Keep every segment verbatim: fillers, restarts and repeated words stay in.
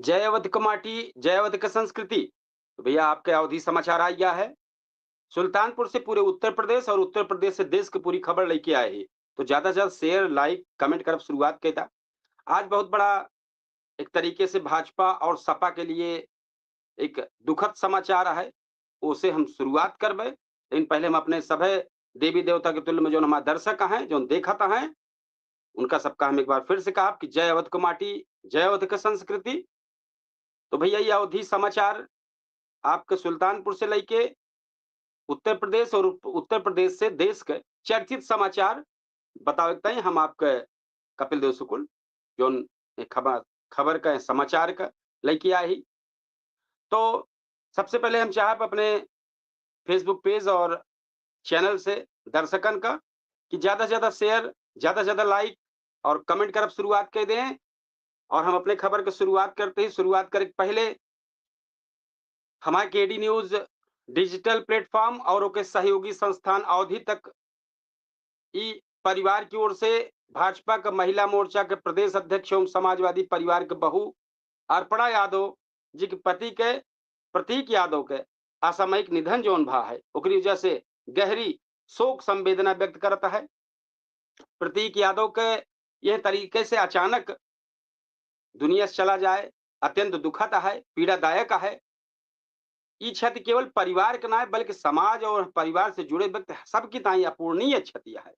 जय अवध क माटी, जय अवध क संस्कृति। तो भैया, आपके अवधी समाचार आ गया है। सुल्तानपुर से पूरे उत्तर प्रदेश और उत्तर प्रदेश से देश की पूरी खबर लेके आए हैं। तो ज्यादा से ज्यादा share, like, comment करब शुरुआत कइ दा। आज बहुत बड़ा एक तरीके से भाजपा और सपा के लिए एक दुखद समाचार है, उसे हम शुरुआत करबे। लेकिन पहले हम अपने सभे देवी देवता के तुल्य में जौन हमारे दर्शक हैं, जौन देखत हैं, उनका सबका हम एक बार फिर से कहब कि जय अवध क माटी, जय अवध क संस्कृति। तो भैया, ये अवधी समाचार आपके सुल्तानपुर से लेके उत्तर प्रदेश और उत्तर प्रदेश से देश के चर्चित समाचार बतावे के ताईं हम आपके कपिल देव शुक्ल, जौन खबर, खबर का, समाचार का लेके आए ही। तो सबसे पहले हम चाहब अपने Facebook page और channel से दर्शकन का कि ज्यादा से ज्यादा share, ज्यादा से ज्यादा like और comment करब शुरुआत कर दें। और हम अपने खबर के शुरुआत करते ही, शुरुआत करे के पहले हमारे KD News digital platform और ओके सहयोगी संस्थान अवधी तक ई परिवार की ओर से भाजपा के महिला मोर्चा के प्रदेश अध्यक्ष एवं समाजवादी परिवार के बहू अर्पणा यादव जी के पति के प्रतीक यादव के असामयिक निधन जौन भा है, ओकरी वजह से गहरी शोक संवेदना व्यक्त करत है। प्रतीक यादव के यह तरीके से अचानक दुनिया से चला जाए अत्यंत दुखद है, पीड़ादायक है। ई क्षति केवल परिवार के ना है, बल्कि समाज और परिवार से जुड़े व्यक्ति सबकी ताईं अपूरणीय क्षति है।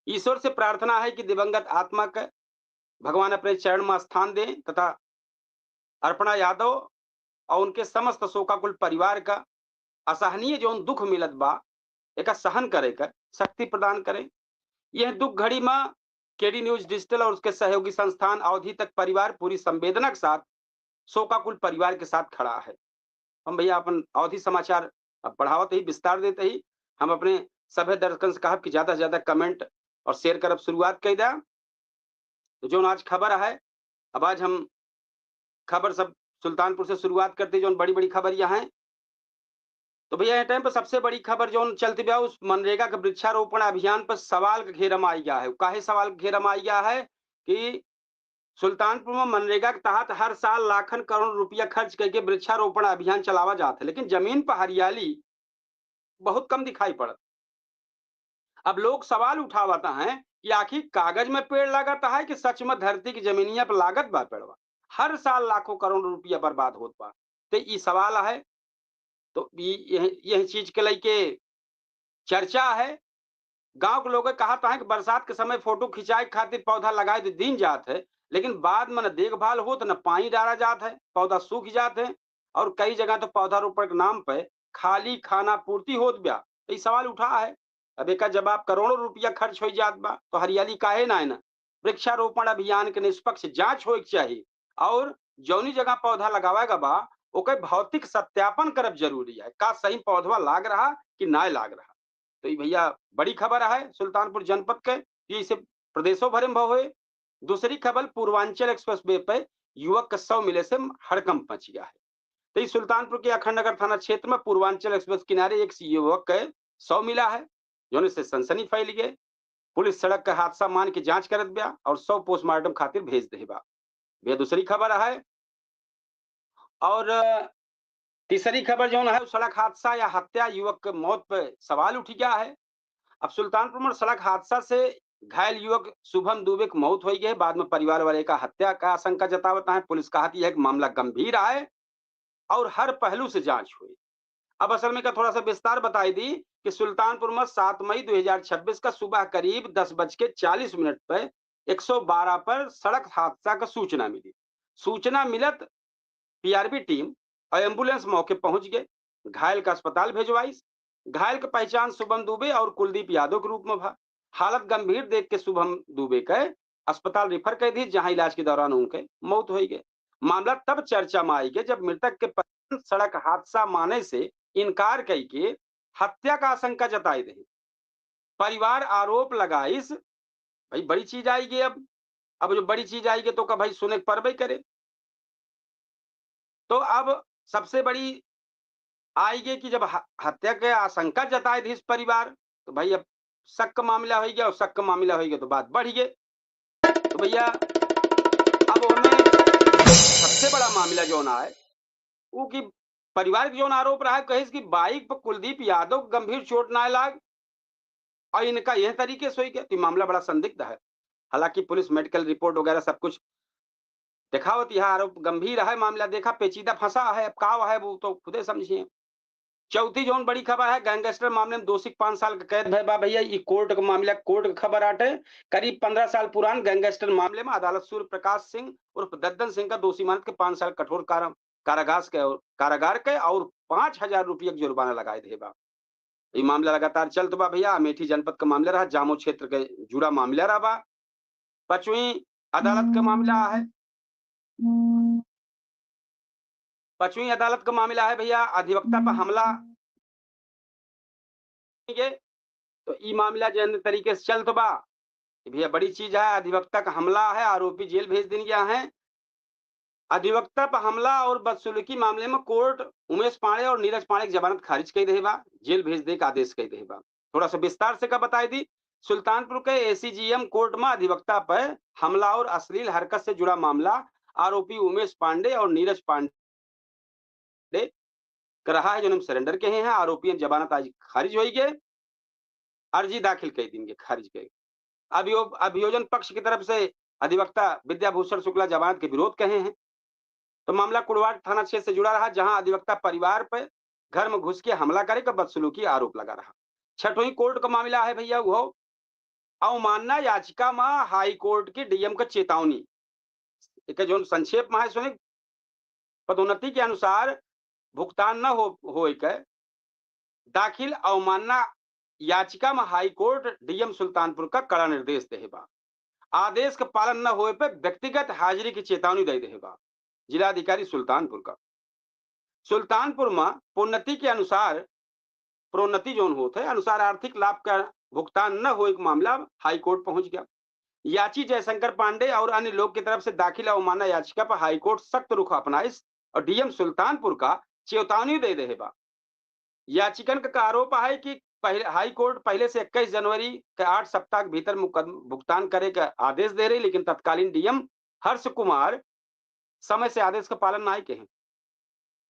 ईश्वर से प्रार्थना है कि दिवंगत आत्मा के भगवान अपने चरण में स्थान दें तथा अर्पणा यादव और उनके समस्त शोकाकुल परिवार का असहनीय जौन दुख मिलत बा, एका सहन करे का शक्ति प्रदान करें। यह दुख घड़ी में KD News digital और उसके सहयोगी संस्थान अवधी तक परिवार पूरी संवेदना के साथ, शोकाकुल परिवार के साथ खड़ा है। हम भैया अपन अवधी समाचार अब बढ़ावत ही, विस्तार देते ही, हम अपने सभे दर्शकन से कहब कि ज्यादा से ज्यादा comment और share करब शुरुआत कइ दा। तो जौन आज खबर है, अब आज हम खबर सब सुल्तानपुर से शुरुआत करते, जौन बड़ी बड़ी खबर यहाँ है। तो भैया, यह time पर सबसे बड़ी खबर जौन चलती बा, उस मनरेगा के वृक्षारोपण अभियान पर सवाल के घेरा में आई गया है। काहे सवाल के घेरा में आई गया है कि सुल्तानपुर में मनरेगा के तहत हर साल लाखन करोड़ रुपया खर्च करके वृक्षारोपण अभियान चलावा जात है, लेकिन जमीन पर हरियाली बहुत कम दिखाई पड़त। अब लोग सवाल उठावत हैं कि आखिर कागज में पेड़ लागत है कि सच में धरती की जमीनिया पर लागत बा पेड़वा? हर साल लाखों करोड़ रुपया बर्बाद होत बा। तो ई सवाल है। तो ई यह, यह चीज के लेके चर्चा है। गांव के लोग कहत हैं कि बरसात के समय फोटो खिंचाए खातिर पौधा लगाए तो दीन जात है, लेकिन बाद में न देखभाल होत, न पानी डाला जात है, पौधा सूख जात है और कई जगह तो पौधारोपण के नाम पे खाली खाना पूर्ति होत बा। तो ई सवाल उठा है। अब एका जवाब, करोड़ों रुपया खर्च हो जात बा, तो हरियाली काहे ना है ना? वृक्षारोपण अभियान के निष्पक्ष जांच होए के चाही और जौनी जगह पौधा लगावे के बा, ओके भौतिक सत्यापन करब जरूरी है, का सही पौधवा लाग रहा कि ना लाग रहा। तो ई भैया, बड़ी खबर है सुल्तानपुर जनपद के, ये इसे प्रदेशों भरे में भव होए। दूसरी खबर, पूर्वांचल एक्सप्रेसवे पे युवक के शव मिले से हड़कंप मच गया है। तो ई सुल्तानपुर के अखंड नगर थाना क्षेत्र में पूर्वांचल एक्सप्रेस किनारे एक युवक के शव मिला है, जौने से सनसनी फैल गए। पुलिस सड़क का हादसा मान के जांच करत बा और शव पोस्टमार्टम खातिर भेज दे बा। भैया, दूसरी खबर है। और तीसरी खबर जौन है, सड़क हादसा या हत्या, युवक के मौत पे सवाल उठ गया है। अब सुल्तानपुर में सड़क हादसा से घायल युवक शुभम दुबे की मौत हो गई है। बाद में परिवार वाले का हत्या का आशंका जतावत हैं। पुलिस कहत है कि मामला गंभीर है और हर पहलू से जांच हुई। अब असल में का थोड़ा सा विस्तार बताई दी कि सुल्तानपुर में सात मई दो हज़ार छब्बीस का सुबह करीब दस बज के चालीस मिनट पर एक सौ बारह पर सड़क हादसा का सूचना मिली। सूचना मिलत PRB टीम और एम्बुलेंस मौके पहुंच गए, घायल का अस्पताल भेजवाइस। घायल के पहचान शुभम दुबे और कुलदीप यादव के रूप में भा। हालत गंभीर देख के शुभम दुबे के अस्पताल रेफर कर दी, जहां इलाज के दौरान उनके मौत हो गए। मामला तब चर्चा में आई गए जब मृतक के पहचान सड़क हादसा माने से इनकार कई के हत्या का आशंका जताई रही। परिवार आरोप लगाइस, भाई बड़ी चीज आई गई। अब, अब जो बड़ी चीज आई गई तो का भाई सुने के परबे करे। तो अब सबसे बड़ी आई गई कि जब ह-, हत्या के आशंका जताए दिस परिवार, तो भाई अब शक का मामला हो गया और शक का मामला हो गया तो बात बढ़ गई। तो भैया, अब ओमे सबसे बड़ा मामला जौन आए, उ कि परिवार के जौन आरोप रहा, कहिस कि बाइक पर कुलदीप यादव के गंभीर चोट ना लाग और इनका यह तरीके से होई गया, तो ये मामला बड़ा संदिग्ध है। हालांकि पुलिस मेडिकल रिपोर्ट वगैरह सब कुछ दिखावत, यह आरोप गंभीर है, मामला देखा पेचीदा फंसा है, अब का है वो तो खुदे समझिए। चौथी जौन बड़ी खबर है, गैंगस्टर मामले में दोषी के पाँच साल के कैद भय बा भैया। ई कोर्ट के मामला, कोर्ट के खबर आटे। करीब पन्द्रह साल पुरान गैंगस्टर मामले में अदालत सूर्य प्रकाश सिंह उर्फ दद्दन सिंह का दोषी मानत के पाँच साल कठोर कारा-, कारागास के, कारागार के और पाँच हजार रुपये के जुर्माना लगाए दे बा। ई मामला लगातार चलत बा भैया। अमेठी जनपद का मामला रहा, जामो क्षेत्र के जुड़ा मामला रहा बा। पचवीं अदालत का मामला है, पचवीं अदालत का मामला है भैया, अधिवक्ता पर हमला के, तो ई मामला जौन तरीके से चलत बा, ये भैया बड़ी चीज है, अधिवक्ता का हमला है, आरोपी जेल भेज दिन गया है। अधिवक्ता पर हमला और बदसलूकी मामले में कोर्ट उमेश पांडे और नीरज पांडे की जमानत खारिज कर दे बा, जेल भेज दे का आदेश कर दे बा। थोड़ा सा विस्तार से का बताई दी, सुल्तानपुर के एसीजीएम कोर्ट में अधिवक्ता पर हमला और अश्लील हरकत से जुड़ा मामला, आरोपी उमेश पांडे और नीरज पांडे कर रहा है, जो हम सरेंडर कहे हैं, आरोपियन जमानत आज खारिज होई गए, अर्जी दाखिल कर देंगे, खारिज कर। अभियो-, अभियोजन पक्ष की तरफ से अधिवक्ता विद्याभूषण शुक्ला जमानत के विरोध कहे हैं। तो मामला कुड़वाट थाना क्षेत्र से जुड़ा रहा, जहां अधिवक्ता परिवार पर घर में घुस के हमला करे का बदसलूकी आरोप लगा रहा। छठवीं कोर्ट का मामला है भैया, वो अवमानना याचिका में हाई कोर्ट की डीएम का चेतावनी। एक जौन संक्षेप में है सुने, पदोन्नति के अनुसार भुगतान न हो, होए के दाखिल अवमानना याचिका में हाई कोर्ट डीएम सुल्तानपुर का कड़ा निर्देश दे बा। आदेश के पालन न होए पे व्यक्तिगत हाजिरी की चेतावनी दे दे बा जिलाधिकारी सुल्तानपुर का। सुल्तानपुर में प्रोन्नति के अनुसार, प्रोन्नति जौन होत है, अनुसार आर्थिक लाभ का भुगतान न होए के मामला हाई कोर्ट पहुंच गया। याची जयशंकर पांडे और अन्य लोग की तरफ से दाखिल अवमानना याचिका पर हाई कोर्ट सख्त रुख अपनाइस और डीएम सुल्तानपुर का चेतावनी दे दे बा। याचिकन का आरोप है कि पहले, हाई कोर्ट पहले से इक्कीस जनवरी के आठ सप्ताह के भीतर मुकदम-, भुगतान करे का आदेश दे रही, लेकिन तत्कालीन डीएम हर्ष कुमार समय से आदेश का पालन नाई के हैं।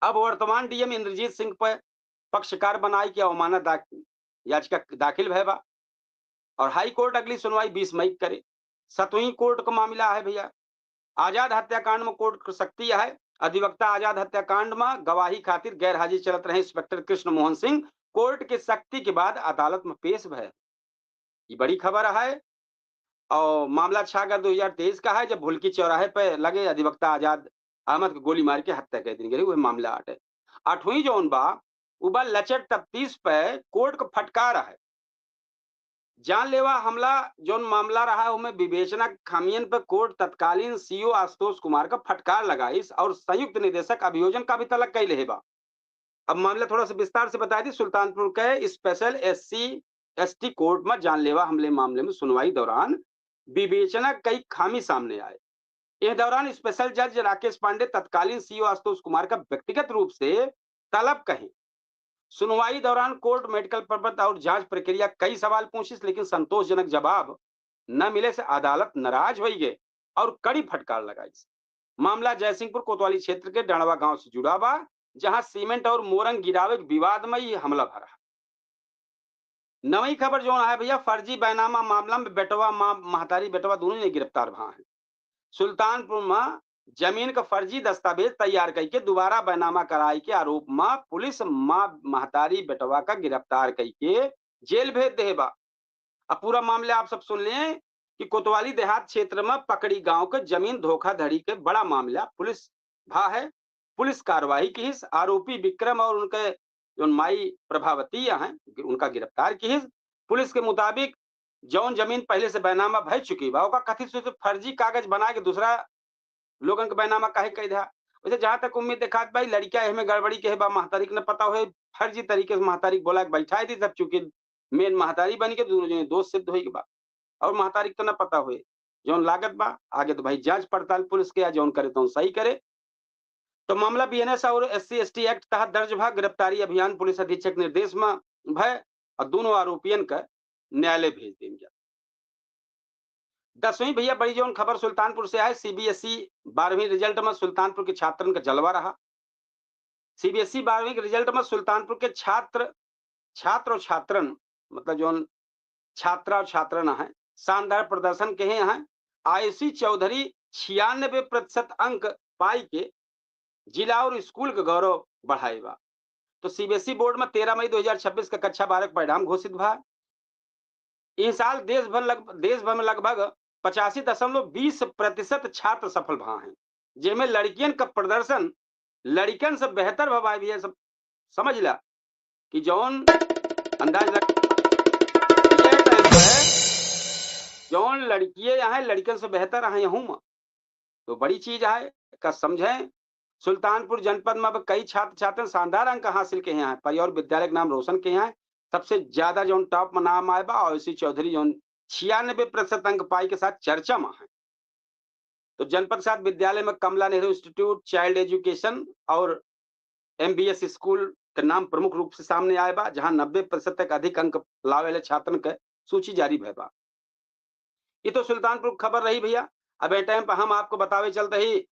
अब वर्तमान डीएम इंद्रजीत सिंह पर पक्षकार बनाई के अवमानना दा-, याचिका दाखिल भय बा और हाई कोर्ट अगली सुनवाई बीस मई के करे। सतवीं कोर्ट का मामला है भैया, आजाद हत्याकांड में कोर्ट की सख्ती है। अधिवक्ता आजाद हत्याकांड में गवाही खातिर गैर हाजिर चलत रहे इंस्पेक्टर कृष्ण मोहन सिंह कोर्ट की सख्ती के बाद अदालत में पेश भय। ये बड़ी खबर है और मामला छह अगस्त दो हज़ार तेईस का है, जब भुलकी चौराहे पे लगे अधिवक्ता आजाद अहमद के गोली मार के हत्या कर दी गई, वह मामला आटे। आठवीं जौन बा, उ बा लचर तफ्तीश पे कोर्ट का फटकार है। जानलेवा हमला जौन मामला रहा, उनमें विवेचना खामियन पे कोर्ट तत्कालीन सीओ आशुतोष कुमार का फटकार लगाइस और संयुक्त निदेशक अभियोजन का भी तलब कई लेहे बा। अब मामला थोड़ा सा विस्तार से बता दी। सुल्तानपुर के स्पेशल एससी एसटी कोर्ट में जानलेवा हमले मामले में सुनवाई दौरान विवेचना कई खामी सामने आए। इस दौरान स्पेशल जज राकेश पांडे तत्कालीन सीओ आशुतोष कुमार का व्यक्तिगत रूप से तलब कहे। सुनवाई दौरान कोर्ट मेडिकल प्रबंध और जांच प्रक्रिया कई सवाल पूछिस, लेकिन संतोषजनक जवाब न मिले से अदालत नाराज होई गए और कड़ी फटकार लगाइस। मामला जयसिंहपुर कोतवाली क्षेत्र के डंडवा गांव से जुड़ा बा, जहां सीमेंट और मोरंग गिरावे के विवाद में ये हमला भरा। नवी खबर जौन है भैया, फर्जी बैनामा मामला में बेटवा माँ, महतारी बेटवा दोनों ने गिरफ्तार भा हैं। सुल्तानपुर में जमीन का फर्जी दस्तावेज तैयार करके दोबारा बैनामा कराए के आरोप में पुलिस माँ महतारी बेटवा का गिरफ्तार करके जेल भेज दे बा। अब पूरा मामला आप सब सुन लें कि कोतवाली देहात क्षेत्र में पकड़ी गांव के जमीन धोखाधड़ी के बड़ा मामला पुलिस भा है। पुलिस कार्रवाई किहिस, आरोपी विक्रम और उनके जौन माई प्रभावती हैं, उनका गिरफ्तार किहिस। पुलिस के मुताबिक जौन जमीन पहले से बैनामा भय चुकी बा, ओका कथित रूप से फर्जी कागज बना के दूसरा लोगन के बैनामा काहे कई दिया। वैसे जहाँ तक उम्मीद देखात बा, ई लड़किया एहमे गड़बड़ी के बा, महतारी के न पता होए, फर्जी तरीके से महतारी के बोला के बैठाए दी, तब चूंकि मेन महतारी बन के दोनों जने दोस्त सिद्ध होई के बा। और महतारी के तो न पता होए, जौन लागत बा, आगे तो भाई जांच पड़ताल पुलिस के, या जौन करे तौन सही करे। तो मामला बीएनएस और एससी एसटी एक्ट तहत दर्ज भा, गिरफ्तारी अभियान पुलिस अधीक्षक निर्देश में भय और दोनों आरोपियन का न्यायालय भेज देम जा। दसवीं भैया बड़ी जौन खबर सुल्तानपुर से आए, सीबीएसई बारहवीं रिजल्ट में सुल्तानपुर के छात्रन का जलवा रहा। सीबीएसई बारहवीं के रिजल्ट में सुल्तानपुर के छात्र, छात्र और छात्रन, मतलब जौन छात्रा और छात्रन हैं, शानदार प्रदर्शन किहे हैं। आयुषी चौधरी छियानबे प्रतिशत अंक पाई के जिला और स्कूल के गौरव बढ़ाए बा। तो सीबीएसई बोर्ड में तेरह मई दो हजार छब्बीस का कक्षा बारह का परिणाम घोषित भा। इस साल देश भर लग-, देश भर में लगभग पचासी दशमलव बीस प्रतिशत छात्र सफल भा हैं, जेमे लड़कियन का प्रदर्शन लड़िकन से बेहतर भा भाई भैया। सब समझ ला कि जौन अंदाज लग-, ये टाइम पे जौन लड़किये यहाँ लड़िकन से बेहतर हैं यहूँ में, तो बड़ी चीज है का समझें। सुल्तानपुर जनपद में अब कई छात्र छात्रन शानदार अंक हासिल किहे हैं, परिवार विद्यालय के नाम रोशन किहे हैं। सबसे ज्यादा जौन टॉप में नाम आए बा आयुषी चौधरी, जौन छियानबे प्रतिशत अंक पाई के साथ चर्चा में है। तो जनपद सात विद्यालय में कमला नेहरू इंस्टीट्यूट, चाइल्ड एजुकेशन और एमबीएस स्कूल के नाम प्रमुख रूप से सामने आए बा, जहां नब्बे प्रतिशत तक अधिक अंक लावे वाले छात्रन के सूची जारी भय बा। ये तो सुल्तानपुर की खबर रही भैया। अब ए टाइम पर हम आपको बतावे चलते ही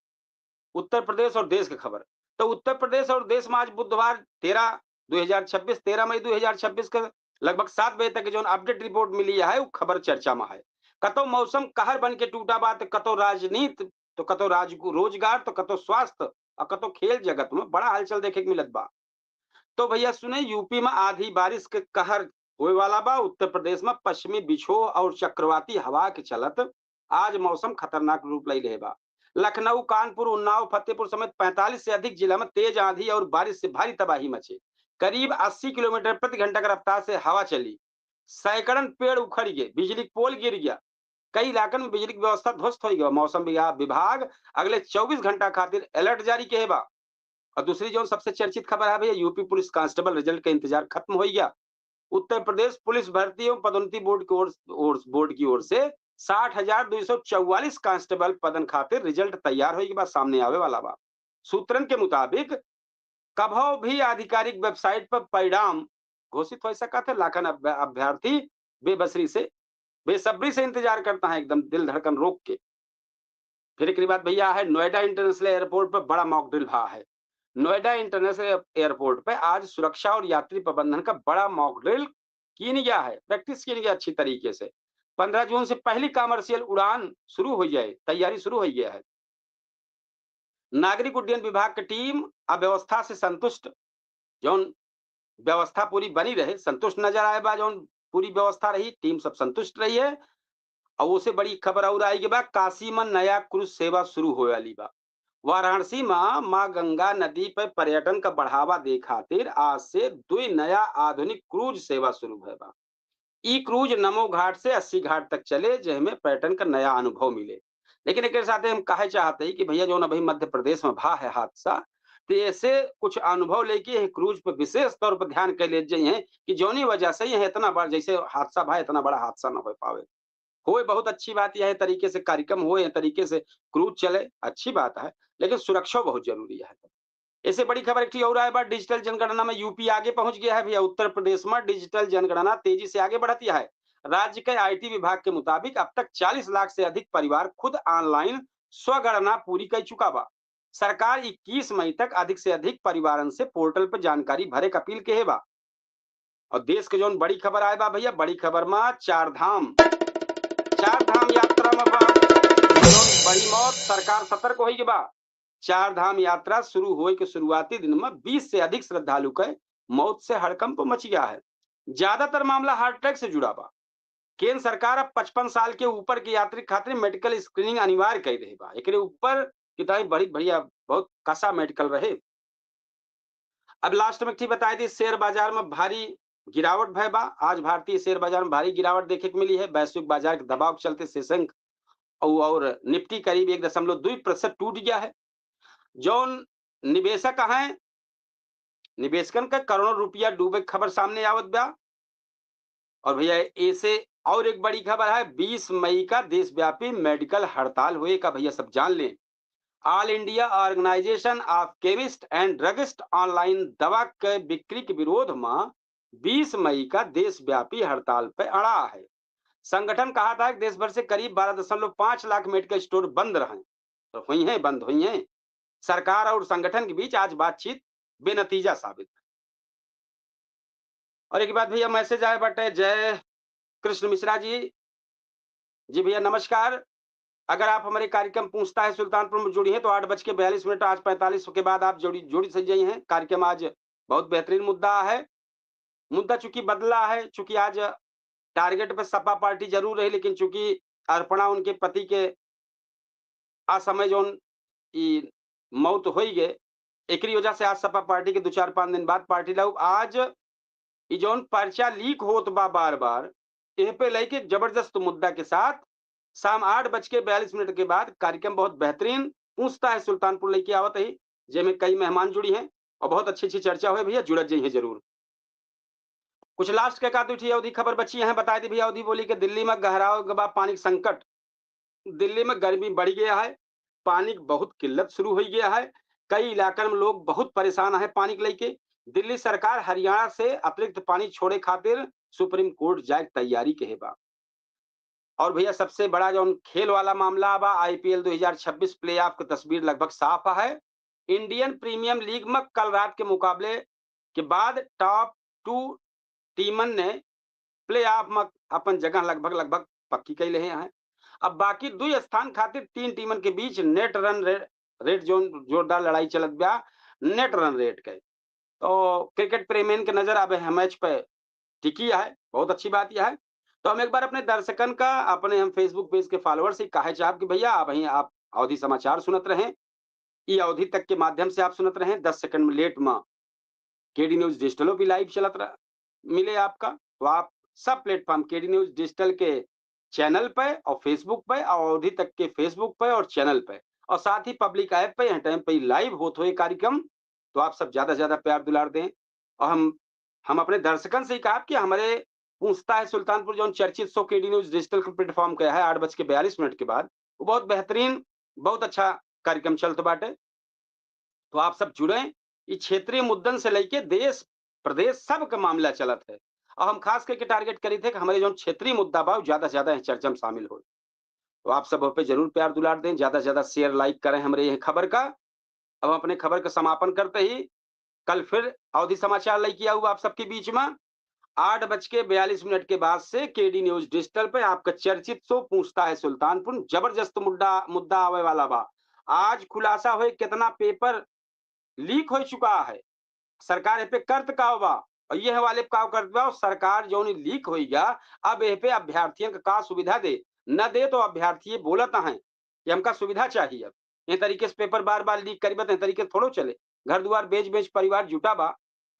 उत्तर प्रदेश और देश के खबर। तो उत्तर प्रदेश और देश में आज बुधवार तेरह, दो हजार छब्बीस, तेरह मई दो हजार छब्बीस के लगभग सात बजे तक जौन अपडेट रिपोर्ट मिली है, वो खबर चर्चा में है। कतो मौसम कहर बन के टूटा बा, तो कतो राजनीति, तो कतो राज-, रोजगार, तो कतो स्वास्थ्य और कतो खेल जगत में बड़ा हलचल देखे के मिलत बा। तो भैया सुने, यूपी में आधी बारिश के कहर होए वाला बा। उत्तर प्रदेश में पश्चिमी विक्षोभ और चक्रवाती हवा के चलत आज मौसम खतरनाक रूप लई लेहे बा। लखनऊ, कानपुर, उन्नाव, फतेहपुर समेत पैंतालीस से अधिक जिला में तेज आंधी और बारिश से भारी तबाही मचे। करीब अस्सी किलोमीटर प्रति घंटा की रफ्तार से हवा चली। सैकड़न पेड़ उखड़ गए, बिजली के पोल गिर गया, कई इलाकन में बिजली की व्यवस्था ध्वस्त हो गई। मौसम विगा-, विभाग अगले चउबीस घंटा खातिर अलर्ट जारी किहे बा। और दूसरी जौन सबसे चर्चित खबर है भैया, यूपी पुलिस कांस्टेबल रिजल्ट का इंतजार खत्म हो गया। उत्तर प्रदेश पुलिस भर्ती एवं पदोन्नति बोर्ड की ओर, ओर, बोर्ड की ओर से साठ हजार दो सौ चौवालीस कांस्टेबल पदन खातिर रिजल्ट तैयार होए के बाद सामने आवे वाला बा। सूत्रन के मुताबिक कभो भी आधिकारिक वेबसाइट पर परिणाम घोषित हो सकत है, लाखन अभ्य-, अभ्यर्थी बेबसरी से, बेसब्री से इंतजार करता है, एकदम दिल धड़कन रोक के। फिर एक बात भैया है, नोएडा इंटरनेशनल एयरपोर्ट पर बड़ा मॉक ड्रिल भा है। नोएडा इंटरनेशनल एयरपोर्ट पे आज सुरक्षा और यात्री प्रबंधन का बड़ा मॉक ड्रिल कीन गया है, प्रैक्टिस कीन गया अच्छी तरीके से। पन्द्रह जून से पहली कमर्शियल उड़ान शुरू हो जाए, तैयारी शुरू हो गया है। नागरिक उड्डयन विभाग की टीम अव्यवस्था से संतुष्ट, जौन व्यवस्था पूरी बनी रहे, संतुष्ट नजर आए बा, जौन पूरी व्यवस्था रही, टीम सब संतुष्ट रही है। और उसे बड़ी खबर और आई के बा, काशी में नया क्रूज सेवा शुरू होए वाली बा। वाराणसी में माँ गंगा नदी पर पर्यटन का बढ़ावा दे खातिर आज से दुई नया आधुनिक क्रूज सेवा शुरू भय बा। ई क्रूज नमो घाट से अस्सी घाट तक चले, जेमे पर्यटन का नया अनुभव मिले। लेकिन एक साथ हम कहे चाहते हैं कि भैया, जौन अभी मध्य प्रदेश में भा है हादसा, तो ऐसे कुछ अनुभव लेके यह क्रूज पर विशेष तौर पर ध्यान कर ले जाइए कि जौनी वजह से यह इतना बड़ा, जैसे हादसा भा, इतना बड़ा हादसा न हो पावे। होए बहुत अच्छी बात, यह तरीके से कार्यक्रम होए, यह तरीके से क्रूज चले, अच्छी बात है, लेकिन सुरक्षा बहुत जरूरी है। ऐसे बड़ी खबर एक ठे और आए बा, डिजिटल जनगणना में यूपी आगे पहुंच गया है भैया। उत्तर प्रदेश में डिजिटल जनगणना तेजी से आगे बढ़त है। राज्य के आईटी विभाग के मुताबिक अब तक चालीस लाख से अधिक परिवार खुद ऑनलाइन स्वगणना पूरी कर चुका बा। सरकार इक्कीस मई तक अधिक से अधिक परिवारन से पोर्टल पर जानकारी भरे के अपील किहे बा। और देश के जौन बड़ी खबर आए बा भैया, बड़ी खबर में चार धाम, चार धाम यात्रा में बा जौन बड़ी मौत, सरकार सतर्क होई के बा। चार धाम यात्रा शुरू होए के शुरुआती दिन में बीस से अधिक श्रद्धालु के मौत से हड़कंप मच गया है। ज्यादातर मामला हार्ट अटैक से जुड़ा बा। केंद्र सरकार अब पचपन साल के ऊपर के यात्री खातिर मेडिकल स्क्रीनिंग अनिवार्य कर दे बा। एकरे ऊपर किताबी बड़ी बढ़िया, बहुत कसा मेडिकल रहे। अब लास्ट में एक चीज बताई दी, शेयर बाजार में भारी गिरावट भय बा। आज भारतीय शेयर बाजार में भारी गिरावट देखे के मिली है। वैश्विक बाजार के दबाव के चलते सेंसेक्स और, और निफ्टी करीब एक दशमलव दो प्रतिशत टूट गया है। जौन निवेशक हैं, निवेशकन का करोड़ों रुपया डूबे के खबर सामने आवत बा। और भैया, ऐसे और एक बड़ी खबर है, बीस मई का देशव्यापी मेडिकल हड़ताल होए का, भैया सब जान लें। All India Organization of Chemist and Druggist online दवा के बिक्री के विरोध में बीस मई का देशव्यापी हड़ताल पे अड़ा है। संगठन कहा था कि देश भर से करीब बारह दशमलव पाँच लाख मेडिकल स्टोर बंद रहें, तो हुई हैं, बंद हुई हैं। सरकार और संगठन के बीच आज बातचीत बेनतीजा साबित है। और एक बात भैया, मैसेज आए बाटे, जय कृष्ण मिश्रा जी। जी भैया नमस्कार, अगर आप हमारे कार्यक्रम पूछता है सुल्तानपुर में जुड़ी हैं तो आठ बज के बयालीस मिनट, आज पैंतालीस के बाद आप जुड़ी, जुड़ी सक जाई हैं। कार्यक्रम आज बहुत बेहतरीन मुद्दा है। मुद्दा चूंकि बदला है, चूंकि आज टारगेट पे सपा पार्टी जरूर रही, लेकिन चूंकि अर्पणा उनके पति के असमय जौन ई मौत होई गए, एकरी वजह से आज सपा पार्टी के दो चार पाँच दिन बाद पार्टी लाऊ। आज ई जौन पर्चा लीक होत बा बार बार, एह पे लेके जबरदस्त मुद्दा के साथ शाम आठ बज के बयालीस मिनट के बाद कार्यक्रम बहुत बेहतरीन पूछता है सुल्तानपुर लेके आवत है, जेमे कई मेहमान जुड़ी हैं और बहुत अच्छी अच्छी चर्चा हुए। भैया जुड़त जाइए जरूर। कुछ लास्ट के का दू ठी अवधी खबर बची हैं, बता दी भैया। अवधी बोली के दिल्ली में गहराव गबा पानी के संकट। दिल्ली में गर्मी बढ़ गया है, पानी की बहुत किल्लत शुरू हो गया है। कई इलाकन में लोग बहुत परेशान है पानी के लेके। दिल्ली सरकार हरियाणा से अतिरिक्त पानी छोड़े खातिर सुप्रीम कोर्ट जाए के तैयारी के बा। और भैया सबसे बड़ा जौन खेल वाला मामला बा, आईपीएल दो हज़ार छब्बीस प्लेऑफ की तस्वीर लगभग साफ है। इंडियन प्रीमियम लीग में कल रात के मुकाबले के बाद टॉप टू टीमन ने प्लेऑफ में अपन जगह लगभग लगभग पक्की कर ले हैं। अब बाकी दो स्थान खातिर तीन टीमन के बीच नेट रन रे-, रेट जौन जोरदार लड़ाई चलत बा नेट रन रेट के। तो क्रिकेट प्रेमियन के नजर अब यह मैच पे टिकी है, बहुत अच्छी बात यह है। तो हम एक बार अपने दर्शकन का, अपने हम Facebook पेज के फॉलोअर से कहे चाहब कि भैया आप, आप अवधी समाचार सुनत रहें, ई अवधी तक के माध्यम से आप सुनत रहें, दस सेकंड में लेट में केडी न्यूज डिजिटलो भी लाइव चलत रह मिले आपका। तो आप सब प्लेटफॉर्म केडी न्यूज डिजिटल के चैनल पे और Facebook पे और अवधी तक के Facebook पे और चैनल पे और साथ ही पब्लिक ऐप पे यह टाइम पे लाइव होत हुए कार्यक्रम। तो आप सब ज्यादा से ज्यादा प्यार दुलार दें। और हम हम अपने दर्शकन से ही कहा कि हमारे पूछता है सुल्तानपुर जौन चर्चित शो केडी न्यूज डिजिटल के प्लेटफॉर्म का है आठ बज के बयालीस मिनट के बाद, वो बहुत बेहतरीन, बहुत अच्छा कार्यक्रम चलत बाटे। तो आप सब जुड़े। ई क्षेत्रीय मुद्दन से लेके देश प्रदेश सब के मामला चलत है। और हम खास करके टारगेट करी थे कि हमारे जौन क्षेत्रीय मुद्दा बा, वो ज्यादा से ज्यादा यह चर्चा में शामिल हो। तो आप सब पे जरूर प्यार दुलार दें, ज्यादा से ज्यादा शेयर लाइक करें हमरे यह खबर का। अब हम अपने खबर का समापन करते ही कल फिर अवधी समाचार लेके आऊ आप सबके बीच में। आठ बज के बयालीस मिनट के बाद से केडी न्यूज डिजिटल पे आपका चर्चित शो पूछता है सुल्तानपुर, जबरदस्त मुद्दा, मुद्दा आवे वाला बा। आज खुलासा होए कितना पेपर लीक हो चुका है, सरकार ए पे करत का बा और यह वाले का करत बा, और सरकार जौन लीक होई गया, अब एह पे अभ्यर्थियन का का सुविधा दे, न दे तो अभ्यर्थी बोलत हैं कि हमका सुविधा चाहिए। अब ये तरीके से पेपर बार बार लीक करीबा तो ये तरीके थोड़ो चले। घर दुआर बेच बेच परिवार जुटा बा।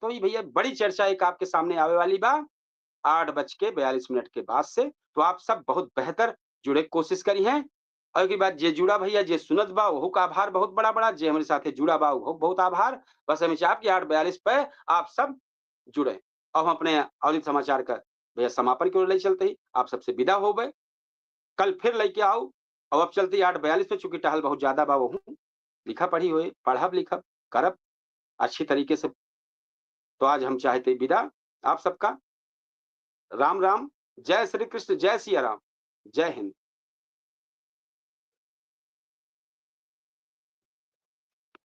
तो ये भैया बड़ी चर्चा एक आपके सामने आवे वाली बा आठ बज के बयालीस मिनट के बाद से। तो आप सब बहुत बेहतर जुड़े के कोशिश करी हैं। और एक बात, जे जुड़ा भैया, जे सुनत बा, ओहू का आभार बहुत बड़ा बड़ा। जे हमारे साथे जुड़ा बा, ओहू बहुत आभार। बस हम चाहब कि आठ बयालीस पे आप सब जुड़े। अब हम अपने अवधी समाचार का भैया समापन की ओर ले चलते ही आप सबसे विदा होबे। कल फिर लेके आऊ। और अब चलते ही आठ बयालीस पे, चूंकि टहल बहुत ज्यादा बा, वहू लिखा पढ़ी होए, पढ़ब लिखब करब अच्छी तरीके से। तो आज हम चाहते विदा आप सबका। राम राम, जय श्री कृष्ण, जय सिया राम, जय हिंद।